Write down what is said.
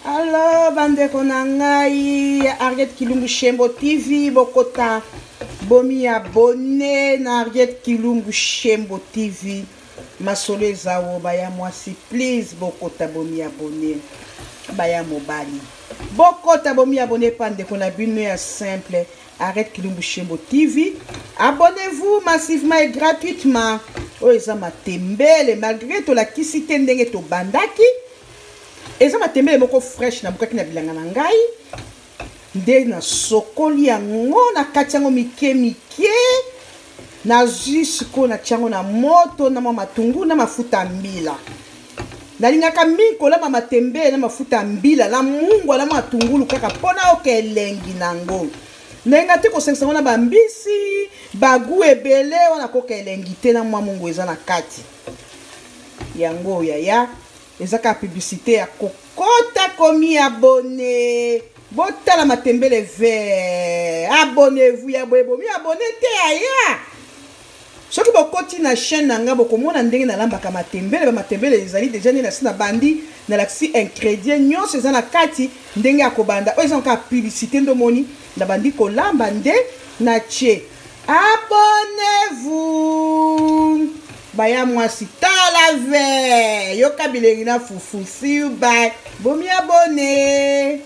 Alo bandeko na ngai ya Ariette Kilumbu Shembo TV, bokota bomi abonne na Ariette Kilumbu Shembo TV. Masolo eza wo baya mwasi, please bokota bomi abonne. Baya mobali, bokota bomi abonne pa ndeko na bino ya simple Ariette Kilumbu Shembo TV. Abonnez-vous massivement et gratuitement. Oyo eza matembele malgré tolakisi te ndenge tobandaki. Eza matembele moko fresh nabukaki na bilanga na ngai, nde nasokoli yango na kati yango mike mike, nazwi sikoyo natia yango na moto na mwa matungulu na mafuta ya mbila. Nalingaka mingi kolamba matembele na mafuta ya mbila na mungwa na matungulu kaka mpona oka elengi nango. Nalinga te kosangisa yango na bambisi bagu ebele wana koka elengi te na mwa mungwa eza na kati yango. Yaya, eza kaka publicité ya kokota komi abonne. Botala matembele vert, abonnez-vous ya boye, bomi abonne te aya. Soki bokoti na chaîne na nga, bokomona ndenge nalambaka matembele. Bamatembele ezali deja nde nasi na bandi, nalakisi ingrédient nyonso eza na kati, ndenge ya kobanda. Oyo eza kaka publicité, nde omoni nabandi kolamba nde natie abonnez-vous. Baya mwasi, tala ve yoka bilengi na fufu. See you, bye, bomi abonne.